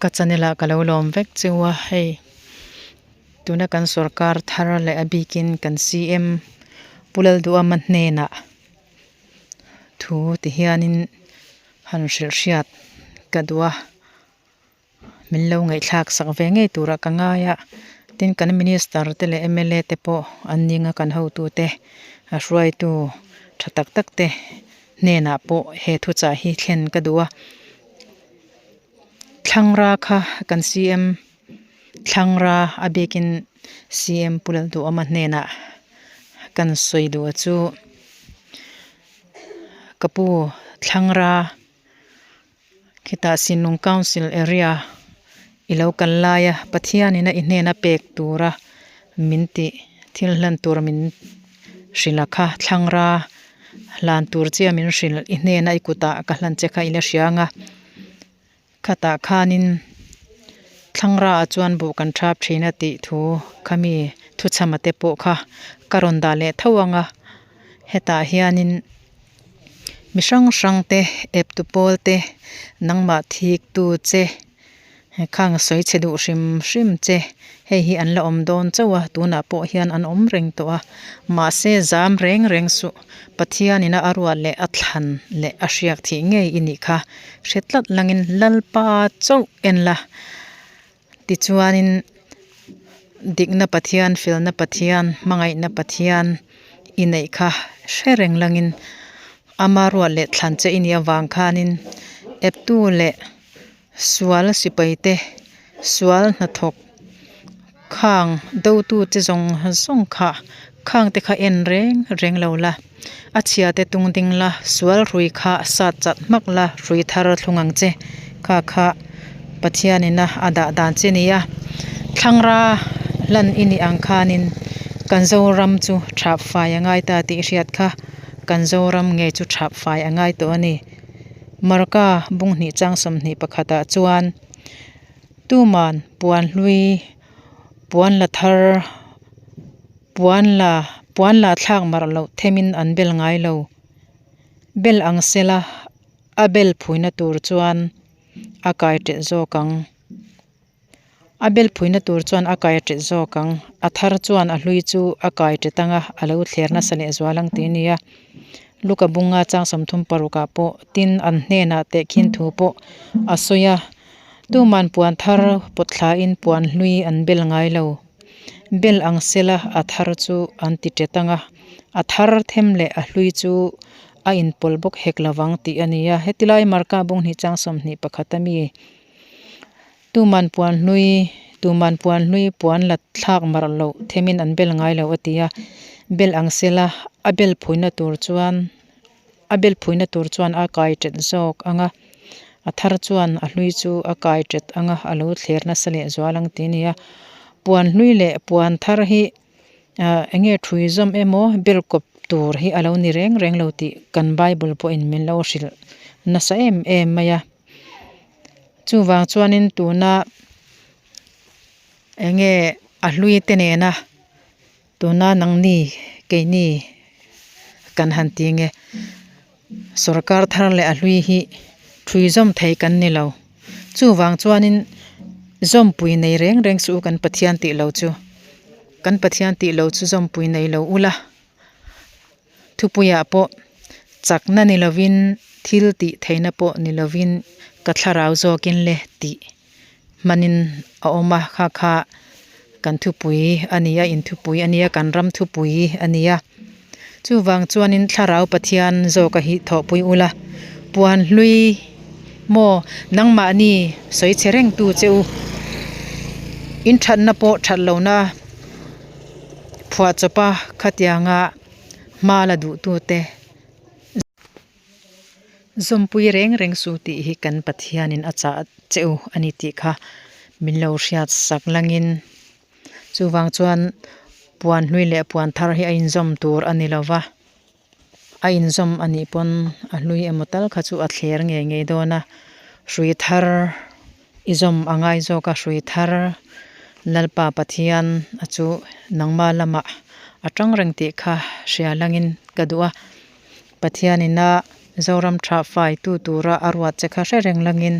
Ka channel ah ka lo lawm vek cheu a hei tuna kan sorkar thar leh a bikin kan CM Pu Lalduhama hnenah thu ti hianin han hrilh hriat ka duh a. Min lo ngaihthlak sak ve ngei turah ka ngai a, tin kan minister te leh mla te pawh an ning a kan hotute a hruaitu tha tak tak te hnenah pawh he thuchah hi thlen ka duh a. Thlangra kha kan CM Thlangra a bikin CM Pu Lalduhawma hnenah kan sawi duh a chu ka pu Thlangra Khitah Sinlung Council area i lo kal lai a, Pathianin a i hnena pek tura min tih thil hlan tur min hrilh a kha, thlangra hlan tur che a min hrilh i hnena i kutah ka hlan che kha i la hria ang a, khatah khanin thlangra ah chuan buh kan thap thin a tih thu khami thuchhama te pawh kha ka rawn dah leh tho ang a, hetah hianin. Mi hrang hrang te ep tu pawl te nangmah thik tu che khang sawi chhe duh hrim hrim che hei hi an la awm dawn chauh a tunah pawh hian an awm reng tawh a mahse zam reng reng suh Pathian ina a ruat leh a thlan leh a hriak thih ngei i nih kha hre tlat langin Lalpa chauh en la tichuanin dikna Pathian felna Pathian hmangaihna Pathian i neih kha hre reng langin ama ruat leh thlan che i nih avang khanin eptu leh sual sipai te sual hnathawk khang dotu te zawng zawng kha khang te kha en reng reng lo la a chhia te tung ding la sual hrui kha sat chat hmak la hrui thar thlung ang che kha kha Pathianin a a dah dan che nia thlangra hlan i nih ang khanin kan Zoram chu thap fai a ngai ta tih hriat kha kan Zoram ngei chu thap fai a ngai tawh a ni. Marka bunghnih chang 21 ah chuan tuman puan hlui puan la thar puan la puan la thlak mar loh themin an bel ngai lo bel ang sela a bel phuina tur chuan a kai ṭet zawk ang a bel phuina tur chuan a kai ṭet zawk ang a thar chuan a hlui chu a kai ṭet ang a a lo thler nasa leh zual ang tih a ni a Luka bunga chang 36 ah pawh tin an hnenah tehkhin thu pawh a sawi a tuman puan thar pawt thlain puan hlui an bel ngai lo bel ang sela a thar chu an ti ṭet ang a a thar them leh a hlui chu a inpawlh bawk hek lovang tih a ni a heti lai Marka bunghnih chang 21 a mi tuman puan hlui tuman puan hlui puan la thlak mar loh themin an bel ngai lo a ti a bel ang sela a bel phuina tur chuan a bel phuina tur chuan a kai ṭet zawk ang a a thar chuan a hlui chu a kai ṭet ang a a lo thler nasa leh zual ang tih a ni a puan hlui leh puan thar hi ah eng nge thui zawm emaw bel kawp tur hi a lo ni reng reng lo tih kan bible pawhin min lo hrilh nasa em em mai a chuvang chuanin tuna eng nge a hlui te nena tuna nangni keini kan han ti nge sorkar thar leh a hlui hi thui zawm thei kan ni lo chuvang chuanin zawmpui nei reng reng suh u kan Pathian tih lo chu kan Pathian tih lo chu zawmpui nei lo ula thupuiah pawh chakna ni lovin thil tih theihna pawh ni lovin ka thlarau zawkin le tih hmanin a awm a kha kha kan thupui a ni a in thupui a nia kan ram thupui a ni a chuvang chuanin thlarau Pathian zawka hi thawhpui ula puan hlui maw nangmahni sawi chhe reng tu che u in thatna pawh that lohna phuah chawpa khatianga hma la duh tu te. Zawmpui reng reng su tih hi kan Pathianin a chah che u a ni tih kha min lo hriat sak langin chuvang chuan puan hlui leh puan thar hi a inzawm tur a ni lova a inzawm a nih pawn a hlui emaw tal kha chu a thler ngei ngei dawn a hrui thar i zawm a ngai zawk a hrui thar Lalpa Pathian a chu nangma lamah a tang reng tih kha hria langin ka duh a. Pathianina Zoram tha fai tu tura a ruat che kha hre reng langin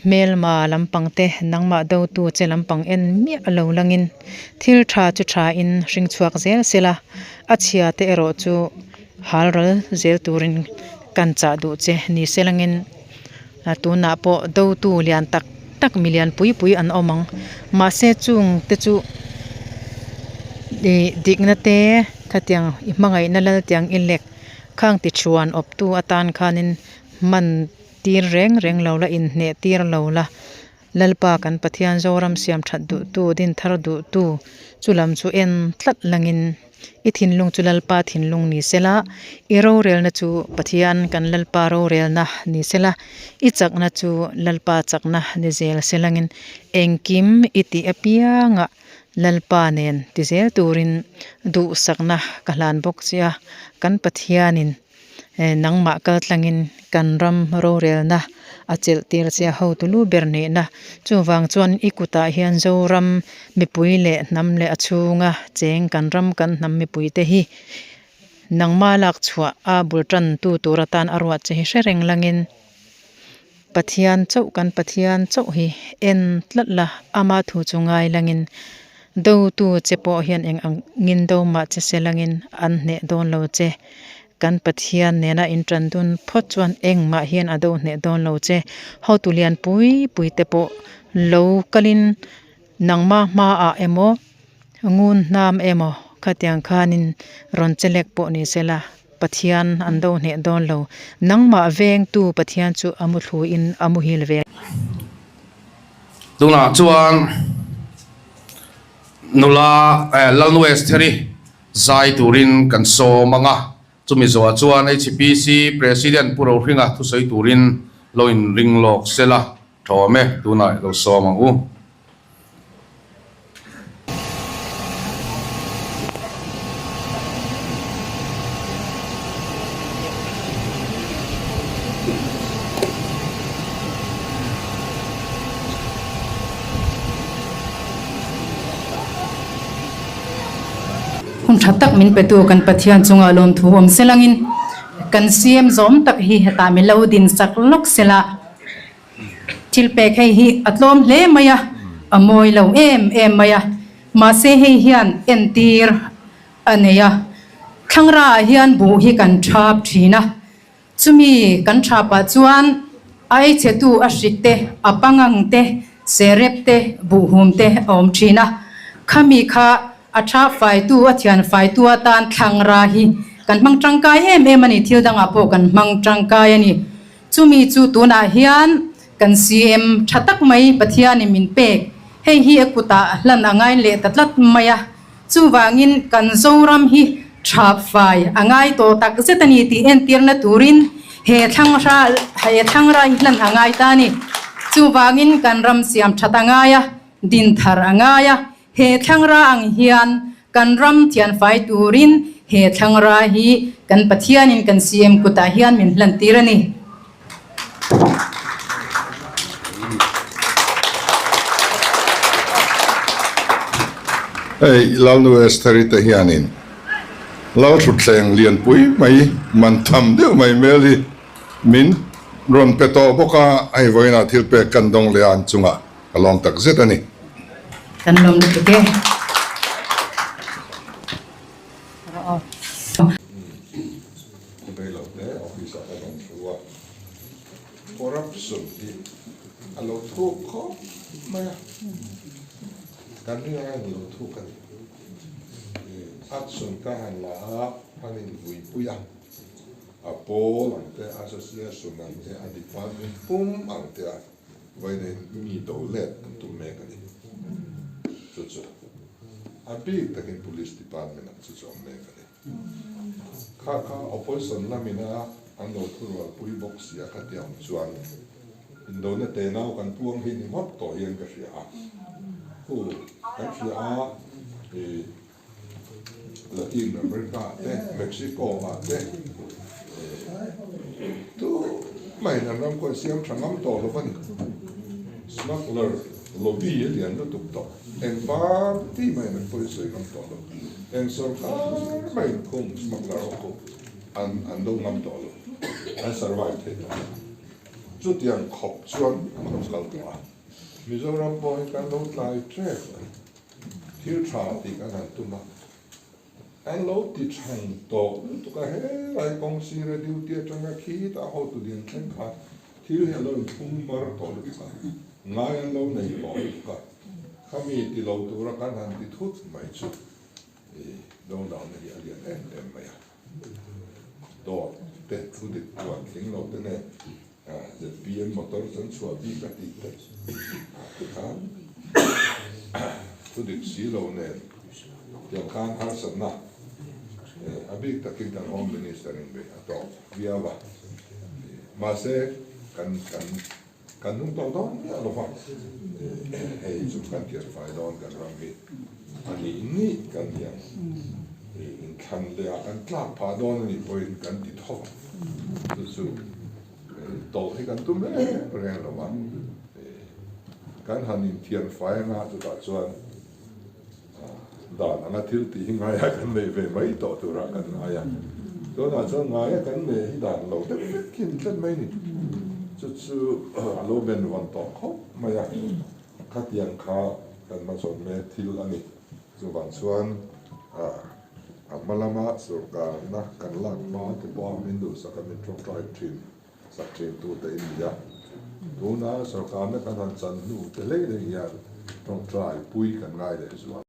Hmelma lampang te nangmah dotu che lampang en miah lo langin thil tha chu tha in hring chhuak zel sela, a chhia te erawh chu hal ral zel turin kan chah duh che ni se langin tunah pawh dotu lian tak tak milian pui pui an awm ang. Mahse chung te chu ih dikna te khatiang i hmangaihna lal tiang i lek khang ti thuan awptu atan khanin hman tir reng reng lo la, inhneh tir lo la, Lalpa kan Pathian Zoram siam that duhtu, din thar duhtu chu lam chu en tlat langin i thinlung chu Lalpa thinlung ni sela, i rorelna chu Pathian kan Lalpa rorelna ni sela, i chakna chu Lalpa chakna ni zel selangin engkim i tih apiangah Lalpa nen ti zel turin duhsakna ka hlan bawk che a, kan Pathianin Nangmah kal tlangin kan ram rorelna a chelh tir che a hotu lu ber nihna. Chuvang chuan i kutah hian Zoram mipui leh hnam leh a chhunga cheng kan ram kan hnam mipuite hi nangmah lak chhuah a bul tantu tur atan a ruat che hi hre reng langin Pathian chauh kan Pathian chauh hi en tlat la, ama thu chu ngai langin dotu che pawh hian eng angin do mah che se langin an hneh dawn lo che. Kan Pathian nena intan dun phawt chuan engmah hian a do hneh dawn lo che. Hotu lian pui pui te pawh lo kalin Nangmah hmaah emaw, ngun hnam emaw khatiang khanin rawn che lek pawh ni sela, Pathian an do hneh dawn lo. Nangmah vengtu Pathian chu a muthluin a muhil ve. Tunah chuan nula Lalnu Estheri zai turin kan sawm ang a, chumi zawhah chuan HPC President Pu Rohringa thusawi turin lo inring lawk sela. Thawm e, tunah i lo sawm ang u. Hun tha tak min petu kan Pathian chungah lawmthu awm selangin kan CM zawm tak hi hetah mi lo din sak lawk sela. Thil pek hei hi a tlawm hle mai a, a mawi lo em em mai a, mahse hei hian entir a nei a. Thlangraah hian buh hi kan thap thin a, chumi kan thapah chuan a eichhetu a hrik te, a pangang te, serep te, buhhum te a awm thin a, khami kha a thap faitu, a thian faitu atan thlangra hi kan hmang tangkai em em a ni, thil dangah pawh kan hmang tangkai a ni. Chumi chu tunah hian kan CM tha tak mai Pathianin min pek, hei hi a kutah hlan a ngai leh ta tlat mai a, chuvangin kan Zoram hi thap fai a ngai tawh tak zet a ni tih entirna turin he thlangra he thlangra hi hlan a ngai ta a ni. Chuvangin kan ram siam that a ngai a, din thar a ngai a, He thlangra ang hian kan ram thianfai turin he thlangra hi kan Pathianin kan CM kutah hian min hlantir a ni. Hei Lalnu Estheri te hianin Lalthutthleng lianpui mai man tham deuh mai hmel hi min rawn pe tawh bawk a, hei vawiinah thil pek kan dawng leh a an chungah. Ka lawm tak zet a ni. Kan lawm lutuk e. Rei lo te office ah ka rawn thu a, corruption hi a lo thuk khawp mai a, kan ring anga in lo thuk a ni. Action ka han la a, an invuipui a, a pawl ang te, association ang te, a department pum ang te a. Vawiin mi do let an tum mek a ni. Chu chu a bik takin Police Department ah chu chu awm mek a ni. Kha kha opposition lamina an lo thurualpui bawk si a kha tiang chuan indona tenau kan puang hi ni ngawt tawh hian ka hria a. Hu kan hria a i Latin America ah te Mexico ah te tu mahin an ram kawih siam tha ngam tawh lo a ni. Smuggler lobby a lian lutuk tawh. Eng party mahin an pawi sawi ngam tawh lo. Eng sorkar mahin khung smuggler ho khu an an do ngam tawh lo. An survive thei tawh lo. Chutiang khawp chuan an lo kal tawh a. Mizoram pawh hi kan lo tlai ṭep a ni. Thil ṭha tih kan han tum a. An lo ti than tawh lutuk a, helai kawng sira duty atanga khitah hotu lian thleng khan thil hi a lo inphung mar tawh lutuk a, ngai an lo nei tawh lutuk a, khami ti lo tura kan han ti thut mai chu i dodalna hi a lian em em mai a. Dawt te thu dik chuan tling lo te nen ZPM motor chuan chhuah bik a tih te tikhan thu dik si lo nen tiang khan harsatna a bik takin kan Home Minister in beih a tawk viau a, mahse kan kan kan hnung tawh dawn miah lo va, hei chu kan thianfai dawn kan ram hi a nih nih kan hian inthlan leh ah kan tlak phah dawn a nih pawhin kan ti tho ang chu chu tawlh hi kan tum reng reng lo va, kan han inthianfai anga chutah chuan Dan anga thil tih hi ngaia kan neih ve mai tawh turah kan ngai a, tunah chuan ngaia kan neih hi dan lo deuh vek hi a ni tlat mai a ni. Chu chu a lo ben vawn tawh khawp mai a, khatiang kha kan hmasawn mek thil a ni. Chuvang chuan a hma lama sorkarna kan lak hma te pawha min duhsak a min tawngtai thin sak thin tute in ni a, tuna sorkarna kan han chan hnu te hlei hlei hian tawngtai pui kan ngai leh zual.